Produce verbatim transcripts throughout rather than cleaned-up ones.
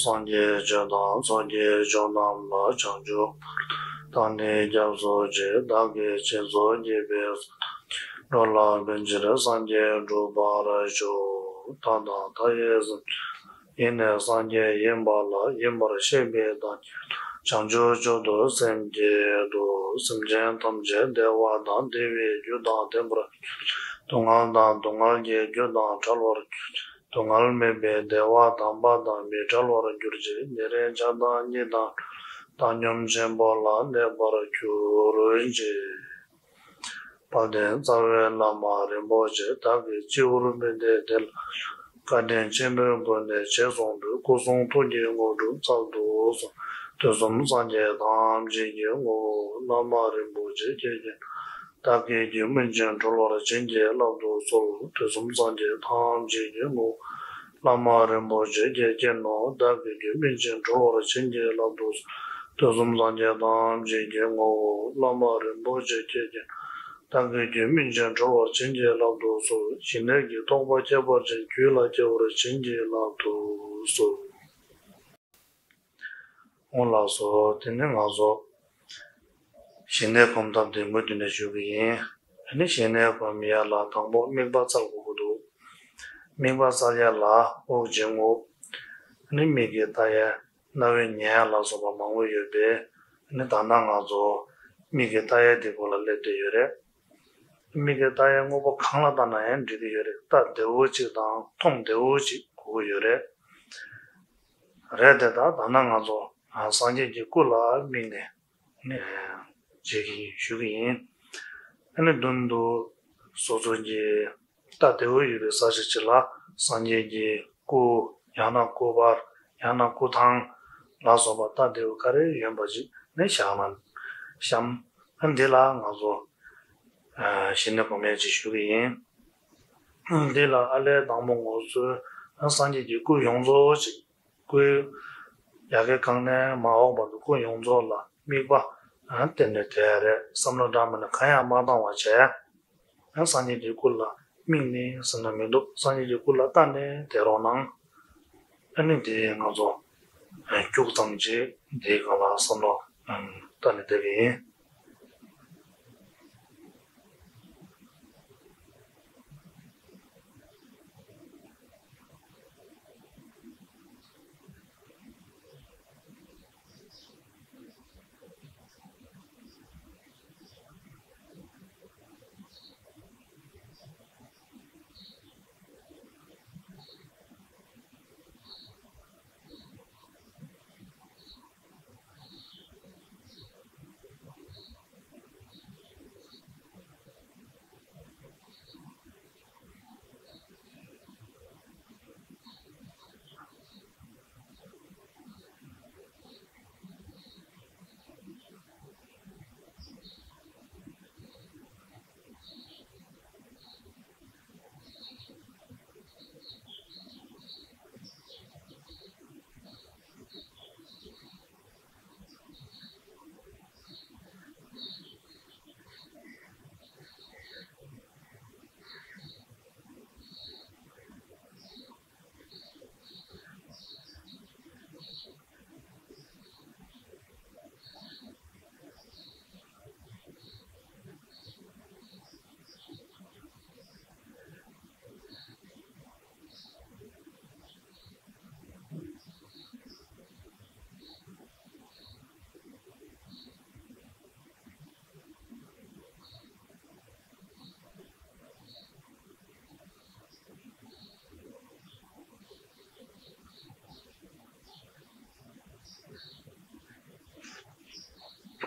སངས་རྒྱས་ཆོས་དང་ཚོགས་ཀྱི་མཆོག་རྣམས་ལ། བྱང་ཆུབ་བར་དུ་བདག་ནི་སྐྱབས་སུ་མཆི། བདག་གིས་སྦྱིན་སོགས་བགྱིས་པའི་ཚོགས་དེས། འགྲོ་ལ་ཕན་ཕྱིར་སངས་རྒྱས་འགྲུབ་པར་ཤོག། ད་ལྟ་མཐའ་ཡས་སངས་རྒྱས་ཡིན་ནས་སངས་རྒྱས་ཡིན་པ་ལ་ཡིན་པར་ཤེས་པའི་བདག་ཉིད་ལ། བྱང་ཆུབ་མཆོག་ཏུ་སེམས་བསྐྱེད་དོ། སེམས་ཅན་ཐམས་ཅད་བདེ་བ་དང་བདེ་བའི་རྒྱུ་དང་ལྡན་པར་གྱུར་ཅིག། སྡུག་བསྔལ་དང་སྡུག་བསྔལ་གྱི་རྒྱུ་དང་བྲལ་བར་གྱུར་ཅིག། སྡུག་བསྔལ་མེད་པའི་བདེ་བ་དམ་པ་དང་མི་འབྲལ་བར་གྱུར་ཅིག། ཉེ་རིང་ཆགས་སྡང་གཉིས་དང་བྲལ་བའི་བཏང་སྙོམས་ཆེན་པོ་ལ་གནས་པར་གྱུར་ཅིག། དཔལ་ལྡན་རྩ་བའི་བླ་མ་རིན་པོ་ཆེ། བདག་གིས་སྤྱི་བོར་སྨོན་འདེབས་འདི་ལ་བཀའ་དྲིན་ཆེན་པོའི་སྒོ་ནས་རྗེས་བཟུང་དུ་སྐུ་གསུང་ཐུགས་ཀྱི་དངོས་གྲུབ་སྩལ་དུ་གསོལ། དུས་གསུམ་སངས་རྒྱས་ཐམས་ཅད་ཀྱི་ངོ་བོ་བླ་མ་རིན་པོ་ཆེ་ཁྱེད་ཀྱིས་བདག་གི་རྒྱུད་སྨིན་ཅིང་གྲོལ་བར་བྱིན་གྱིས་བརླབ་ཏུ་གསོལ། དུས་གསུམ་སངས་རྒྱས་ཐམས་ཅད་ཀྱི་ངོ་བོ་བླ་མ་རིན་པོ་ཆེ་ཁྱེད་ཀྱིས་ནོ། བདག་གི་རྒྱུད་སྨིན་ཅིང་གྲོལ་བར་བྱིན་གྱིས་བརླབ་ཏུ་གསོལ། དུས་གསུམ་སངས་རྒྱས་ཐམས་ཅད་ཀྱི་ངོ་བོ་བླ་མ་རིན་པོ་ཆེ་ཁྱེད་ཀྱིས་ནོ། བདག་གི་རྒྱུད་སྨིན་ཅིང་གྲོལ་བར་བྱིན་གྱིས་བརླབ་ཏུ་གསོལ། ཞི་གནས་ཀྱི་རྟོགས་པ་ཁྱད་པར་ཅན་རྒྱུད་ལ་སྐྱེ་བར་བྱིན་གྱིས་བརླབ་ཏུ་གསོལ། འོང་ལགས་སོ། དེ་ནས་ང་ཚོ་ཞི་གནས་སྒོམ་ཐབས་དེ་མུ་མཐུད་ནས་ཞུ་གི་ཡིན། ཨ་ནི་ཞི་གནས་སྒོམ་ཡ་ལ་དང་པོ་དམིགས་པ་བཙལ་དགོས་ཀྱི་འདུག། དམིགས་པ་བཙལ་ཡ་ལ་དབུགས་འབྱིན་དགོས། ཨ་ནི་མིག་གིས་ལྟ་ཡ། རྣ་བས་ཉན་ཡ་ལ་སོགས་པ་མང་པོ་ཡོད་པས། ཨ་ནི་ད་ལྟ་ང་ཚོ་མིག་གིས་ལྟ་ཡ་དེ་སྐོར་ལ་སླེབས་བསྡད་ཡོད་རེད། མིག་གིས་ལྟ་ཡའི་དངོས་པོ་གང་ལ་ལྟ་ན་ཡང་འགྲིག་གི་ཡོད་རེད། ལྟ་བདེ་བོ་ཅིག་དང་མཐོང་བདེ་བོ་ཅིག་དགོས་ཀྱི་ཡོད་རེད། རེད་དེ་ད་ད་ནང་ང་ཚོ་སངས་རྒྱས་ཀྱི་སྐུ་ལ་དམིགས་ནས་ནས་བྱེད་ཀྱི་ཞུ་གི་ཡིན། ཨ་ནི་མདུན་དུ་སོ་སོ་གྱི་ལྟ་བདེ་བོ་ཡོད་པའི་ས་ཆ་ཅིག་ལ་སངས་རྒྱས་ཀྱི་སྐུ། ཡང་ན་སྐུ་པར། ཡང་ན་སྐུ་ཐང་ལ་སོགས་པ་ལྟ་བདེ་བོ་ག་རེ་ཡོད་པ་ཅིག་ནས་བཞག་ན་བཤམས། ཨ་འདི་ལ་ང་ཚོ་ཞི་གནས་སྒོམ་ཡས་ཅིག་ཞུ་གི་ཡིན། འདི་ལ་ཨ་ལས་དང་པོ་ངོ་སོ་སངས་རྒྱས་ཀྱི་སྐུ་ཡོངས་རྫོགས་ཅིག་སྐུའི་ཡ་གི་གང་ནས་མ་འོག་བར་དུ་སྐུ་ཡོངས་རྫོགས་ལ་དམིགས་པ་གཏན་ནས་དེ་རེད་བསམ་བློ་འདྲ་མིན་གང་ཡང་མ་བཏང་བ་བྱས། ཡང་སངས་རྒྱས་ཀྱི་སྐུ་ལ་དམིགས་ནས་ཟེར་ན་མི་འདུག་སངས་རྒྱས་ཀྱི་སྐུ་ལ་ལྟ་ནས་བསྡད་རོགས་གནང་། ཨ་ནི་དེ་ང་ཚོ་སྐྱུག་ཙམ་ཅིག་འདིའི་སྒང་ལ་བསམ་བློ་བཏང་ནས་བསྡད་པ་ཡིན།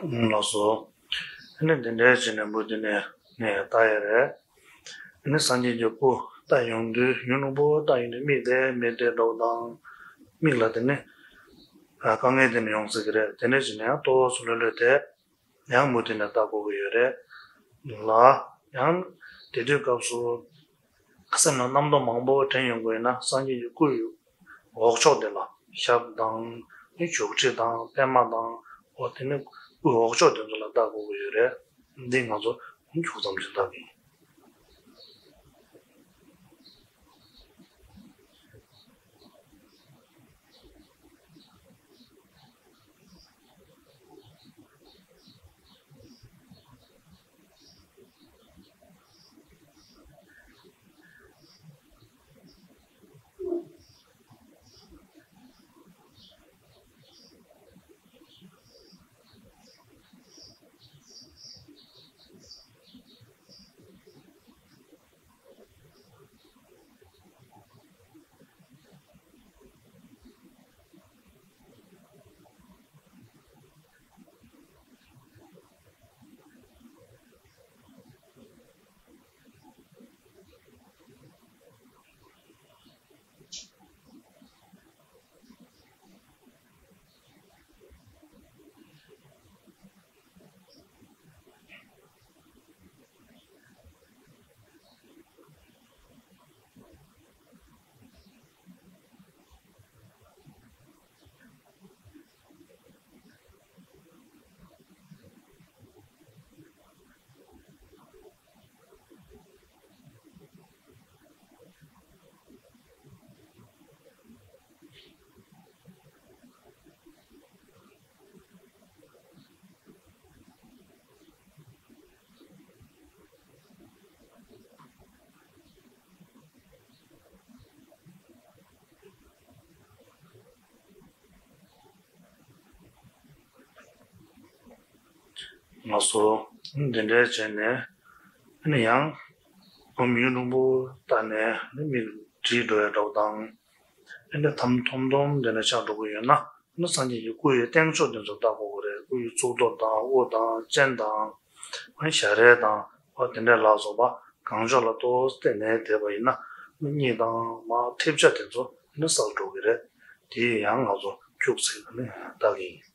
ལགས་སོ། ཨ་ནི་འདི་འདྲའི་བྱས་ནས་མུ་མཐུད་ནས་ནས་ལྟ་ཡ་རེད། ཨ་ནི་སངས་རྒྱས་ཀྱི་སྐུ་ལྟ་ཡོང་དུས་ཡུན་རིང་པོ་ལྟ་ཡོང་དུས་མིག་བདེ་མི་བདེ་འདྲ་བོ་དང་། མིག་ལ་དེ་ནི་ དཀའ་ངལ་དེ་ནི་ཡོང་སྲིད་ཀྱི་རེད། དེ་འདྲ་བྱས་ན་ཡང་ལྟོ་བ་ཚོ་ལྷོད་ལྷོད་དེ་ཡང་མུ་མཐུད་ནས་ལྟ་དགོས་ཀྱི་ཡོད་རེད་ལ། ཡང་དེ་དུས་སྐབས་སུ་སེམས་ལ་རྣམ་རྟོག་མང་པོ་དྲན་ཡོང་གི་ཡོད་ན། སངས་རྒྱས་ཀྱི་སྐུའི་འོག་ཕྱོགས་དེ་ལ། ཞབས་དང་། ནི་བྱུག་ཁྲི་དང་། པད་མ་དང་། འོ་དེ་ནི་སྐུའི་འོག་ཕྱོགས་དེ་ཚོ་ལ་ལྟ་དགོས་ཀྱི་ཡོད་རེད། འདི་ང་ཚོ་མཇུག་ཙམ་ཞིག་ལྟ་གི་ཡིན། ལགས་སོ། འདི་འདྲའི་བྱས་ནས་ཨ་ནི་ཡང་བུ་མིག་རིང་པོ་བལྟས་ནས་ནི་མིག་བྲིས་འགྲོ་ཡ་འདྲ་བོ་དང་། ཨ་ནི་ཐམ་ཐོམ་ཐོམ་དེ་འདྲ་ཆགས་འགྲོ་གི་ཡོད་ན། ཨ་ནི་སངས་རྒྱས་ཀྱི་སྐུ་ཡི་སྟེང་ཕྱོགས་དེ་ཚོ་ལྟ་དགོས་ཀྱི་རེད། སྐུ་ཡི་གཙུག་ཏོར་དང་། དབུ་དང་། སྤྱན་དང་། ཨ་ནི་ཞལ་རས་དང་། ཨ་དེ་འདྲ་ལ་སོགས་པ་གང་ཕྱོགས་ལ་ལྟོས་བལྟས་ནས་བསྡད་པ་ཡིན་ན། ཨ་ནི་གཉིད་དང་མར་འཐིབས་ཆ་དེ་ཚོ་ཨ་ནི་བསལ་འགྲོ་གི་རེད། དེ་ཡང་ང་ཚོ་ཁྱུག་ཙམ་ཨ་ནི་ལྟ་གི་ཡིན།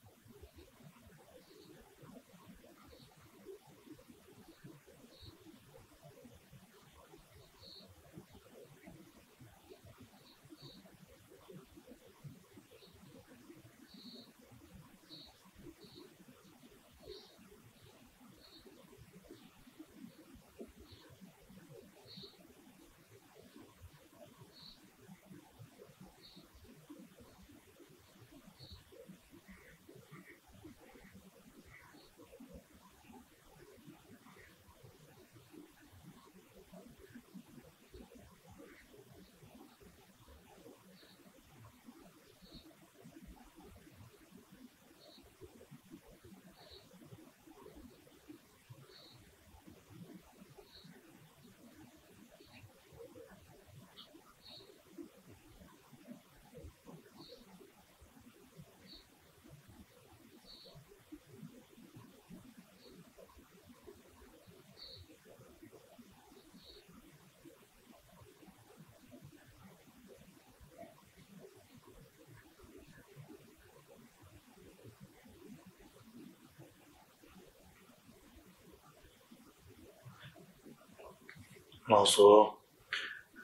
ལགས་སོ།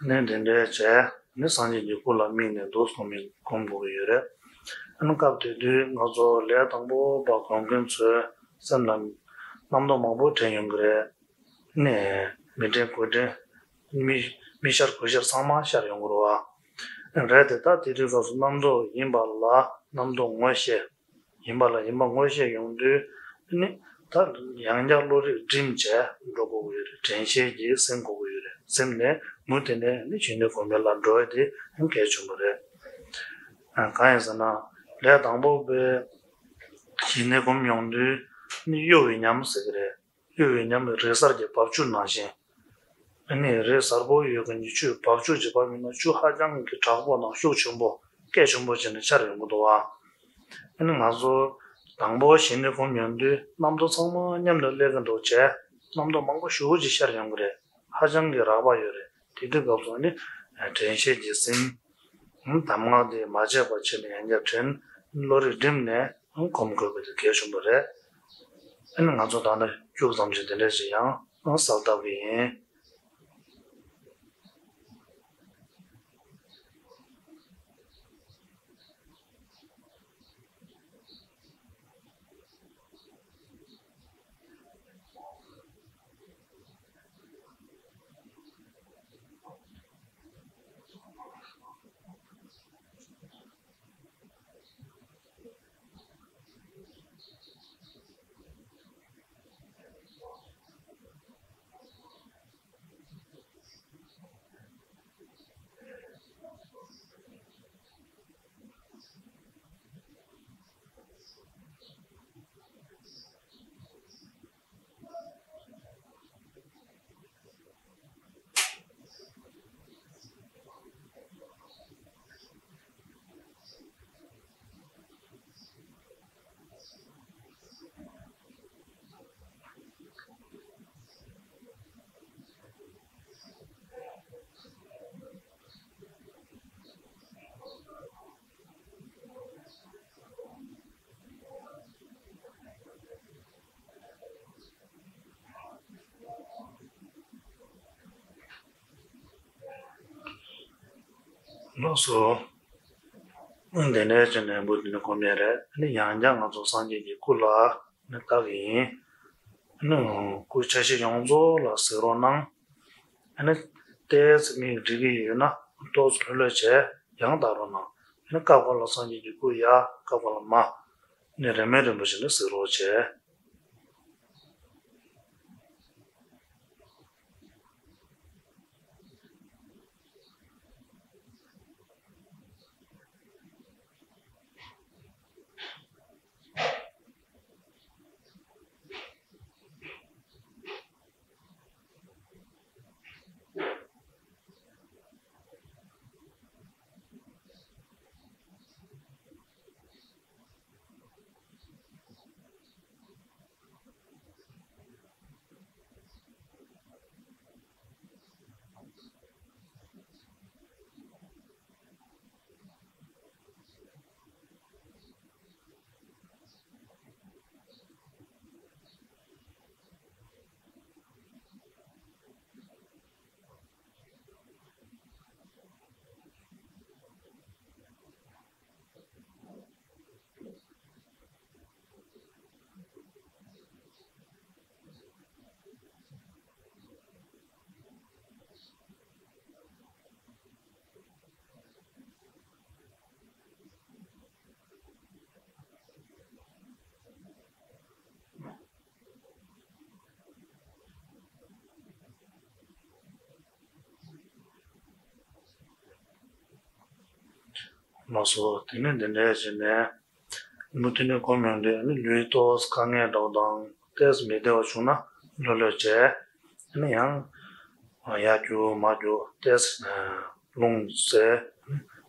ནི་འདི་འདྲའི་བྱས་ནི་སངས་རྒྱས་ཀྱི་སྐུ་ལ་དམིགས་ནས་འདུག་སེ་སྒོམ་དགོས་ཀྱི་ཡོད་རེད། ཨ་ནི་སྐབས་དེ་དུས་ང་ཚོ་ལས་དང་པོ་བ་སྒོམ་མཁན་ཚོའི་སེམས་ལ་རྣམ་རྟོག་མང་པོ་དྲན་ཡོང་གི་རེད། ནས་མི་དྲན་དགུ་དྲན། མི་མི་ཤར་དགུ་ཤར་ཚང་མ་ཤར་ཡོང་གི་རེད་བ། རེད་དེ། ད་དེ་དུས་སྐབས་སུ་རྣམ་རྟོག་ཡིན་པ་ལ་རྣམ་རྟོག་ངོ་ཤེས། ཡིན་པ་ལ་ཡིན་པ་ངོ་ཤེས་ཡོང་དུས་ནི། ད་ཡང་བསྐྱར་བློ་རིག་སྒྲིམ་བྱས་འགྲོ་དགོས་ཀྱི་ཡོད་རེད། དྲན་ཤེས་ཀྱིས་ཟིན་དགོས་ཀྱི་ཡོད་རེད། ཟིན་ནས་མུ་མཐུད་ནས་ནི་ཞི་གནས་སྒོམ་པའི་ལ་འགྲོ་ཡ་དེ་གལ་ཆེན་པོ་རེད། གང་ཡིན་ཟེར་ན། ལས་དང་པོ་པའི་ཞི་གནས་སྒོམ་ཡོང་དུས་ནི་གཡོ་བའི་ཉམས་ཟེར་གྱི་རེད། གཡོ་བའི་ཉམས་ནི་རི་གཟར་གྱི་འབབ་ཆུ་ནང་བཞིན། ཨ་ནི་རི་གཟར་པོ་ཡོད་མཁན་གྱི་ཆུ་འབབ་ཆུ་ཅིག་འབབ་ཡོང་ན་ཆུ་ཧ་ཅང་གི་དྲག་པོ་དང་ཤུགས་ཆེན་པོ་སྐད་ཆེན་པོ་བྱས་ནས་ཤར་ཡོང་གི་འདུག་བ། ཨ་ནི་ང་ཚོ་དང་པོ་ཞི་གནས་སྒོམ་ཡོང་དུས་རྣམ་རྟོག་ཚང་མ་མཉམ་དུ་སླེབས་ཀྱི་འདུག་བྱས། རྣམ་རྟོག་མང་པོ་ཞེ་པོ་ཅིག་ཤར་ཡོང་གི་རེད། ཧ་ཅང་གི་རགས་པ་ཡོད་རེད། དེ་དུས་སྐབས་སུ་ནི་དྲན་ཤེས་ཀྱིས་ཟིན། གདམས་ངག་དེ་མ་བརྗེད་པ་བྱས་ནས་ཡང་བསྐྱར་དྲན། བློ་རིག་བསྒྲིམས་ནས་གོམས་དགོས་པ་དེ་གལ་ཆེན་པོ་རེད། ཨ་ནི་ང་ཚོ་ད་ལྟ་སྐྱུག་ཙམ་ཞིག་དེ་འདྲ་ཞིག་ཡང་གསལ་བཏབ་ཀྱི་ཡིན། ལགས་སོ། དེ་ནས་བྱས་ནས་འབུ་དེ་ནི་གོམས་ནས་རེད། ཨ་ནི་ཡང་བསྐྱར་ང་ཚོ་སངས་རྒྱས་ཀྱི་སྐུ་ལ་ནི་བལྟ་གི་ཡིན། ཨ་ནི་སྐུའི་ཆ་ཤས་ཡོངས་རྫོགས་ལ་གཟིགས་རོགས་གནང་། ཨ་ནི་ཏོག་ཙམ་མིག་འགྲིག་གི་ཡོད་ན་ཏོག་ཙམ་ལྷོད་ལྷོད་བྱས་ཡང་བལྟ་རོགས་གནང་། ཨ་ནི་སྐབས་འགའ་ལ་སངས་རྒྱས་ཀྱི་སྐུ་ཡར། སྐབས་འགའ་ལ་མར། ཨ་ནི་རིམ་པས་རིམ་པས་བྱས་ནས་གཟིགས་རོགས་བྱས། ལགས་སོ། དེ་ནས་འདི་འདྲ་བྱས་ནས་མུ་མཐུད་ནས་སྒོམ་ཡོང་དུས་ནི་ལུས་ཏོག་ཙམ་དཀའ་ངལ་འདྲ་བོ་དང་ཏོག་ཙམ་མི་བདེ་བ་བྱུང་ན་ལྷོད་ལྷོད་བྱས། ཨ་ནི་ཡང་ཡར་རྒྱུག་མར་རྒྱུག་ཏོག་ཙམ་རླུང་བསལ།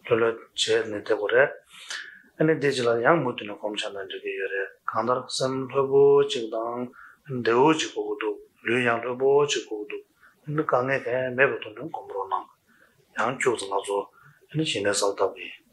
ལྷོད་ལྷོད་བྱས་ནས་བསྡད་དགོས་རེད། ཨ་ནི་འདི་རྗེས་ལ་ཡང་མུ་མཐུད་ནས་སྒོམ་བྱས་ན་འགྲིག་གི་ཡོད་རེད། གང་ལྟར་སེམས་ལྷོད་པོ་གཅིག་དང་བདེ་བོ་གཅིག་དགོས་ཀྱི་འདུག་ལུས་ཡང་ལྷོད་པོ་གཅིག་དགོས་ཀྱི་འདུག་ཨ་ནི་དཀའ་ངལ་གང་ཡང་མེད་པའི་ཐོག་ནས་སྒོམ་རོགས་གནང་། ཡང་ཁྱུག་ཙམ་ང་ཚོ་ཨ་ནི་ཞི་གནས་གསལ་བཏབ་ཡིན།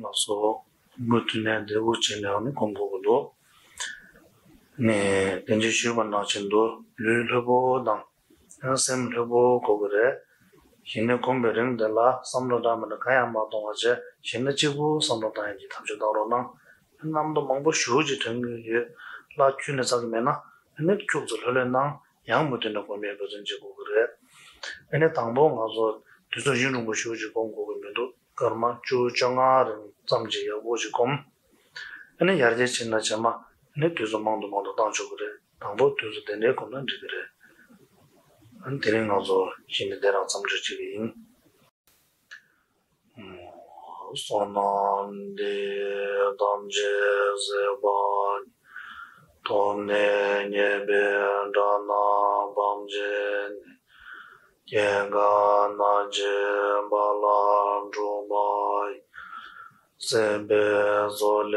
ལགས་སོ། མུ་མཐུད་ནས་འདེད་འགུག་བྱས་ནས་ཨ་ནི་སྒོམ་དགོས་ཀྱི་འདུག་ནས་དེ་འདྲ་ཞུས་པ་ནང་བཞིན་དུ་ལུས་ལྷོད་པོ་དང་། ཡང་སེམས་ལྷོད་པོ་དགོས་ཀྱི་རེད། གཞི་ནས་སྒོམ་པའི་རིང་དེ་ལ་བསམ་བློ་དང་མི་འདྲ་གང་ཡང་མ་གཏོང་བ་བྱས། གཞི་ནས་གཅིག་པུ་བསམ་བློ་བཏང་ཡག་གི་ཐབས་ཤེས་གཏོང་རོགས་གནང་། རྣམ་རྟོག་མང་པོ་ཞེ་པོ་ཅིག་ཐོན་གྱི་ཡོད་ལ། ཁྱོན་ནས་ཚར་གྱི་མེད་ན་ཨ་ནི་ཁྱུག་ཙམ་ལྷོད་ལྷོད་གནང་། ཡང་མུ་མཐུད་ནས་སྒོམ་པའི་འབད་བརྩོན་བྱེད་དགོས་ཀྱི་རེད། ཨ་ནི་དང་པོ་ང་ཚོ་དུས་ཚོད་ཡུན་རིང་པོ་ཞེ་པོ་ཅིག་སྒོམ་དགོས་ཀྱི་མི་འདུག་སྐར་མ་བཅུ་བཅོ་ལྔ་རིང་ཙམ་ཅིག་ཡག་པོ་ཅིག་སྒོམ། ཨ་ནི་ཡར་རྒྱས་ཕྱིན་ན་རྗེས་མ་ཨ་ནི་དུས་ཚོད་མང་དུ་མང་དུ་བཏང་ཆོག་གི་རེད། དང་པོ་དུས་ཚོད་དེ་འདྲའི་སྒོམ་ན་འགྲིག་གི་རེད། ཨ་ནི་དེ་རིང་ང་ཚོ་གཞི་ནས་འདི་རང་མཚམས་འཇོག་བྱེད་ཀྱི་ཡིན། བསོད་ནམས་འདི་ཡིས་ཐམས་ཅད་གཟིགས་པ་ཉིད། ཐོབ་ནས་ཉེས་པའི་དགྲ་རྣམས་ཕམ་བྱས་ནས། སྐྱེ་རྒ་ན་འཆིའི་རྦ་རླབས་འཁྲུགས་པ་ཡི། སྲིད་པའི་མཚོ་ལས་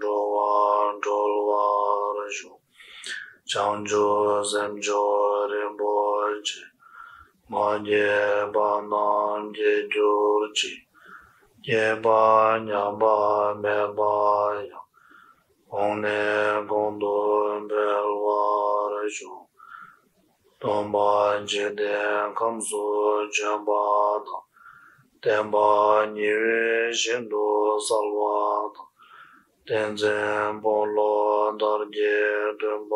འགྲོ་བ་སྒྲོལ་བར་ཤོག། བྱང་ཆུབ་སེམས་མཆོག་རིན་པོ་ཆེ། མ་སྐྱེས་པ་རྣམས་སྐྱེ་གྱུར་ཅིག། སྐྱེས་པ་ཉམས་པ་མེད་པ་ཡང་། གོང་ནས་གོང་དུ་འཕེལ་བར་ཤོག། སྟོན་པ་འཇིག་རྟེན་ཁམས་སུ་བྱོན་པ་དང་། བསྟན་པ་ཉི་འོད་བཞིན་དུ་གསལ་བ་དང་། བསྟན་འཛིན་དཔོན་སློབ་དར་རྒྱས་སྟོན་པ་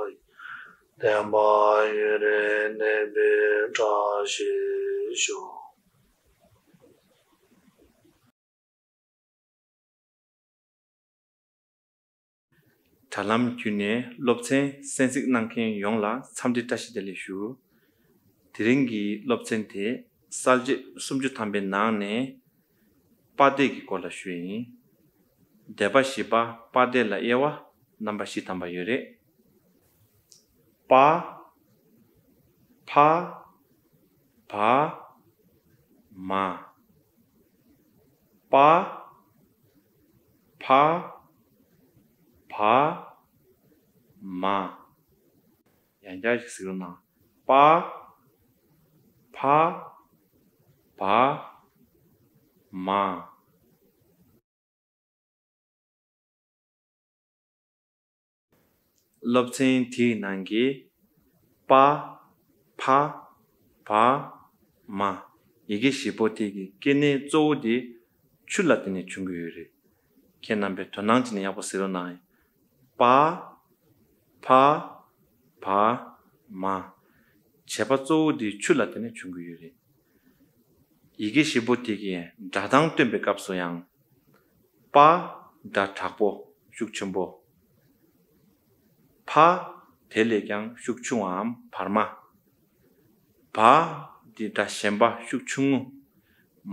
ཡི། བསྟན་པ་ཡུན་རིང་གནས་པའི་བཀྲ་ཤིས་ཤོག། དྲ་ལམ་བརྒྱུད་ནས་སློབ་ཚན་གསན་གཟིགས་གནང་མཁན་ཡོངས་ལ་འཚམས་འདྲི་བཀྲ་ཤིས་བདེ་ལེགས་ཞུ། དེ་རིང་གི་སློབ་ཚན་དེ་གསལ་བྱེད་སུམ་ཅུ་ཐམ་པའི་ནང་ནས་པ་སྡེ་གི་སྐོར་ལ་ཞུ་ཡིན། སྡེ་པ་བཞི་པ་པ་སྡེ་ལ་དབྱེ་བ་རྣམ་པ་བཞི་ཐམ་པ་ཡོད་རེད། པ། ཕ། བ། མ། པ། ཕ། བ། མ། ཡང་བསྐྱར་ཞིག་གཟིགས་རོགས་གནང་། པ། ཕ། བ། མ། སློབ་ཚན་དེའི་ནང་གི་པ། ཕ། བ། མ། ཡི་གེ་བཞི་པོ་དེ་གི་སྐྱེ་གནས་གཙོ་བོ་དེ་ཆུ་ལ་བརྟེན་ནས་བྱུང་གི་ཡོད་རེད། ཁྱེད་རྣམ་པས་དོ་སྣང་བྱས་ནས་ཡག་པོ་གཟིགས་རོགས་གནང་། པ། ཕ། བ། མ། བྱེད་པ་གཙོ་བོ་དེ་ཆུ་ལ་བརྟེན་ནས་བྱུང་གི་ཡོད་རེད། ཡི་གེ་བཞི་པོ་དེ་གི་སྒྲ་གདངས་སྟོན་པའི་སྐབས་སུ་ཡང་། པ། སྒྲ་དྲག་པོ་ཤུགས་ཆེན་པོ། ཕ། དེ་ལས་ཀྱང་ཤུགས་ཆུང་བའམ་བར་མ། བ། དེ་སྒྲ་ཞན་པ་ཤུགས་ཆུང་ངུ།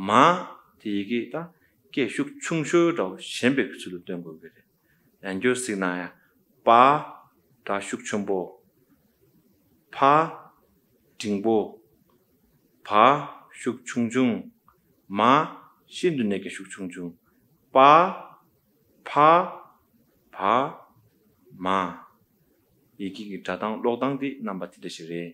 མ། དེ་ཡི་གེ་དང་སྐད་ཤུགས་ཆུང་ཤོས་འདྲ་བོ་ཞན་པའི་ཚུལ་དུ་སྟོན་དགོས་ཀྱི་རེད། ཡང་བསྐྱར་གཟིགས་ན་ཡང་། པ། སྒྲ་ཤུགས་ཆེན་པོ། ཕ། འབྲིང་པོ། བ། ཤུགས་ཆུང་ཆུང་། མ། ཤིན་ཏུ་ནས་ཀྱང་ཤུགས་ཆུང་ཆུང་། པ། ཕ། བ། མ། ཡི་གེ་གི་སྒྲ་གདངས་ཀློག་སྟངས་འདི་རྣམ་པ་དེ་འདྲ་ཞིག་རེད།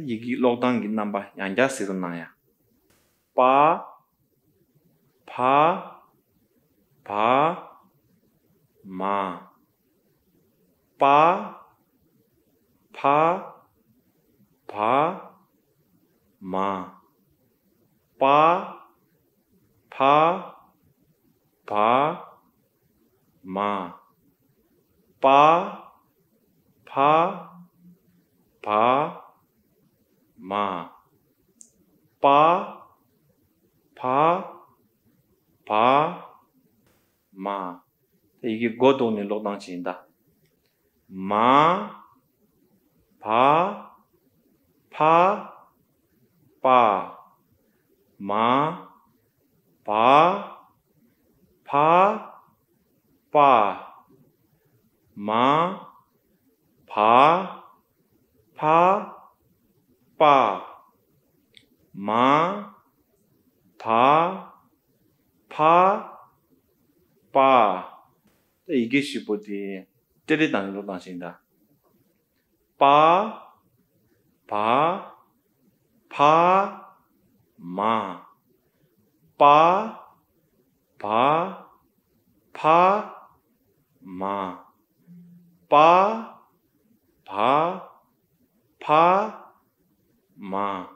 ཡི་གེ་ཀློག་སྟངས་ཀྱི་རྣམ་པ་ཡང་བསྐྱར་གཟིགས་རོགས་གནང་ཡ། པ། ཕ། བ། མ། པ། ཕ། བ། མ། པ། ཕ། བ། མ། པ། ཕ། བ། མ། པ། ཕ། བ། མ། ད་ཡི་གེ་མགོ་བཏོགས་ནས་ཀློག་སྟངས་ཅིག་ཡིན་ད། མ། བ། ཕ། པ། མ། བ། ཕ། པ། མ། བ། ཕ། པ། མ། བ། ཕ། པ། ད་ཡི་གེ་བཞི་པོ་དེ་ཏེ་རེ་དང་ཀློག་སྟངས་ཤིག་ཡིན་ད། པ། བ། ཕ། ཕ། མ། པ། བ། ཕ། མ། པ། བ། ཕ། མ།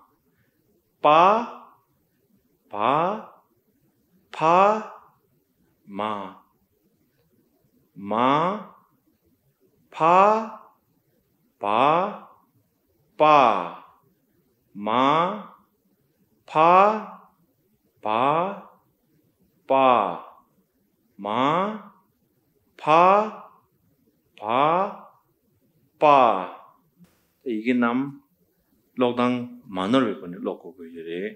པ། བ། ཕ། མ། མ། ཕ། བ། པ། མ། ཕ། བ། པ། མ། ཕ། བ། པ། ཡི་གེ་རྣམས་ཀློག་སྟངས་མ་ནོར་བའི་སྒོ་ནས་ཀློག་དགོས་ཀྱི་ཡོད་རེད།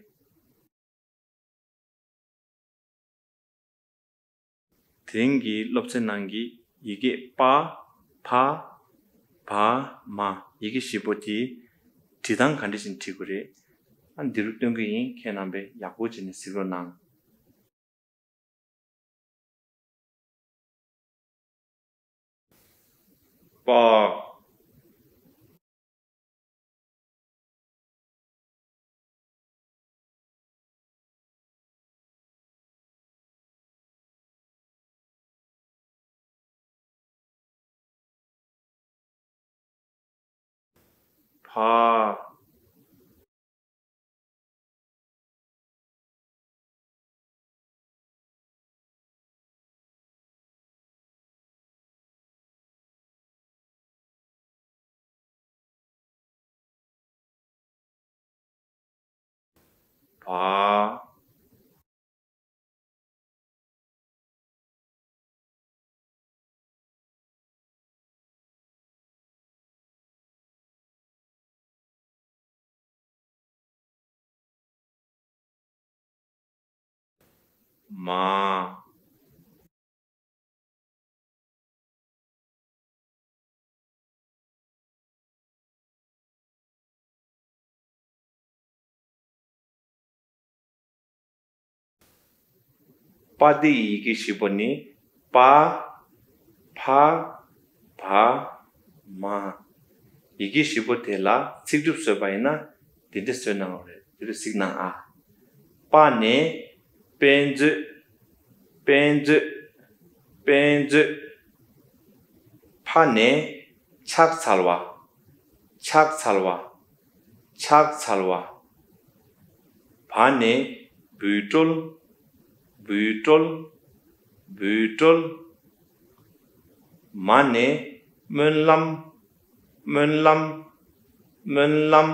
དེ་རིང་གི་སློབ་ཚན་ནང་གི་ཡི་གེ་པ། ཕ། བ། མ། ཡི་གེ་བཞི་པོ་དེ་བྲིས་སྟངས་ག་འདྲ་ཞིག་བྲིས་དགོས་རེད། ཨ། འདི་རུ་སྟོན་གྱི་ཡིན། ཁྱེད་རྣམ་པས་ཡག་པོ་བྱས་ནས་གཟིགས་རོགས་གནང་། པ། ཕ། བ། མ། པ་དེའི་ཡི་གེ་བཞི་པོ་ནི་པ། ཕ། བ། མ། ཡི་གེ་བཞི་པོ་དེ་ལ་ཚིག་གྲུབ་བཟོས་པ་ཡིན་ན་འདི་འདྲ་བཟོས་གནང་རོགས་རེད། འདི་འདྲ་གཟིགས་གནང་ཨ། པ་ནས་དཔེ་མཛོད། དཔེ་མཛོད། དཔེ་མཛོད། ཕ་ནས་ཕྱག་འཚལ་བ། ཕྱག་འཚལ་བ། ཕྱག་འཚལ་བ། བ་ནས་འབུད་དཀྲོལ། འབུད་དཀྲོལ། འབུད་དཀྲོལ། མ་ནས་སྨོན་ལམ། སྨོན་ལམ། སྨོན་ལམ།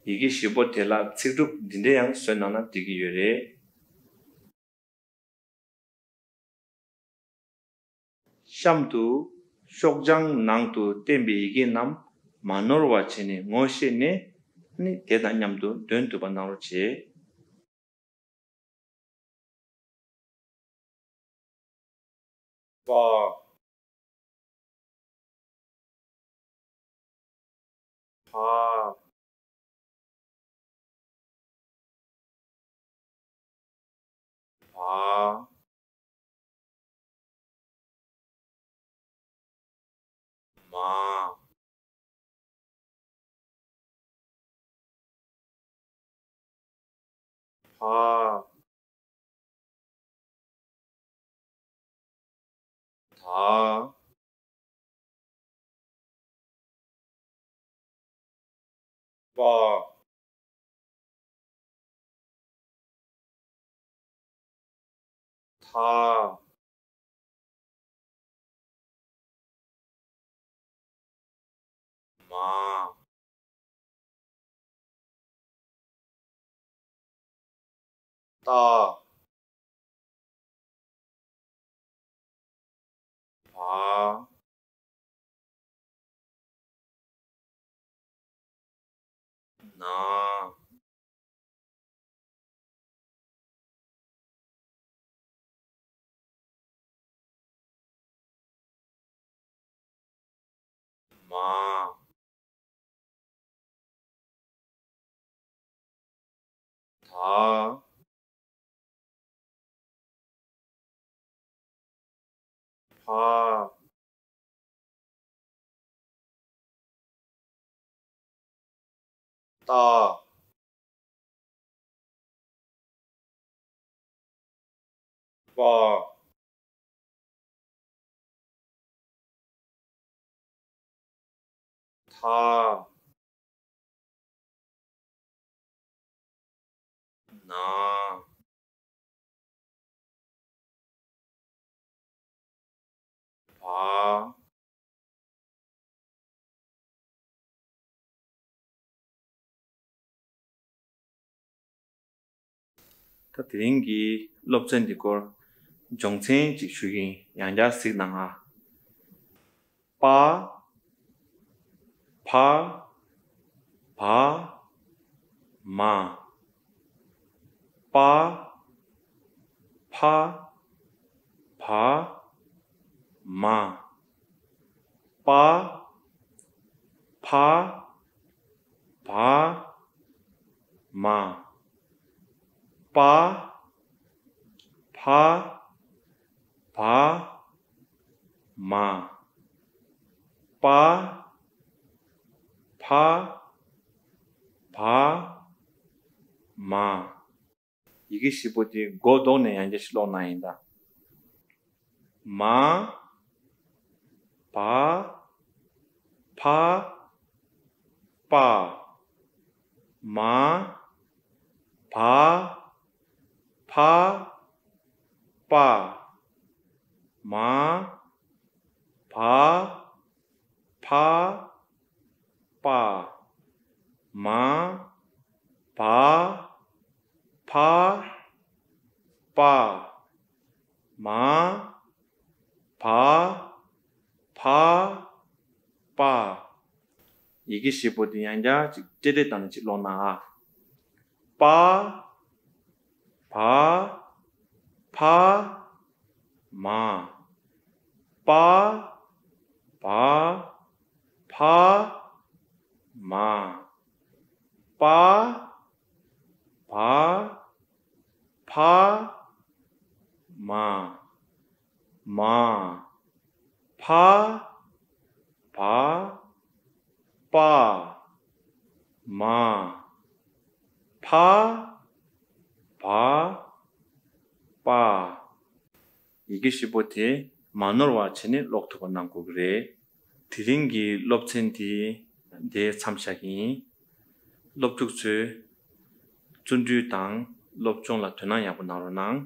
ཡི་གེ་བཞི་པོ་དེ་ལ་ཚིག་གྲུབ་འདི་འདྲ་ཡང་བཟོས་གནང་ན་འགྲིག་གི་ཡོད་རེད། གཤམ་དུ་ཤོག་བྱང་ནང་དུ་བསྟན་པའི་ཡི་གེ་རྣམས་མ་ནོར་བ་བྱས་ནས་ངོ་ཤེས་ནས། ཨ་ནི་དེ་དང་མཉམ་དུ་འདོན་ཐུབ་པ་གནང་རོགས་བྱེད། པ། ཕ། བ། མ། ཕ། ད། པ། ཐ། མ། ཏ། བ། ན། མ། ད། ཕ། ཏ། པ། ཐ། ན། བ། ད་དེ་རིང་གི་སློབ་ཚན་འདི་སྐོར་སྦྱོང་ཚན་ཅིག་ཞུ་གི་ཡིན། ཡང་བསྐྱར་གཟིགས་གནང་ཨ། པ། ཕ། བ། མ། པ། ཕ། བ། མ། པ། ཕ། བ། མ། པ། ཕ། བ། མ། པ། ཕ། བ། མ། ཡི་གེ་བཞི་པོ་དེ་མགོ་བཟློག་ནས་ཡང་བསྐྱར་ཞིག་ཀློག་གནང་ཡིན་ད། མ། བ། ཕ། པ། མ། བ། ཕ། པ། མ། བ། ཕ། པ། མ། བ། ཕ། པ། མ། བ། ཕ། པ། ཡི་གེ་བཞི་པོ་དེ་ཡང་བསྐྱར་ཅིག་ཏྲེ་ཏྲེ་བཏང་ནས་ཅིག་ཀློག་གནང་ཨ། པ། བ། ཕ། མ། པ། བ། ཕ། མ། པ། བ། ཕ། མ། མ། ཕ། བ། པ། མ། ཕ། བ། པ། ཡི་གེ་བཞི་པོ་དེ་མ་ནོར་བ་བྱས་ནས་ཀློག་ཐུབ་པ་གནང་དགོས་ཀྱི་རེད། དེ་རིང་གི་སློབ་ཚན་དེ་འདིར་མཚམས་བཞག་གི་ཡིན། སློབ་ཕྲུག་ཚོས་བརྩོན་འགྲུས་དང་སློབ་སྦྱོང་ལ་དོ་སྣང་ཡག་པོ་གནང་རོགས་གནང་།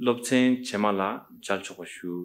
སློབ་ཚན་རྗེས་མ་ལ་མཇལ་ཆོག་པ་ཞུ།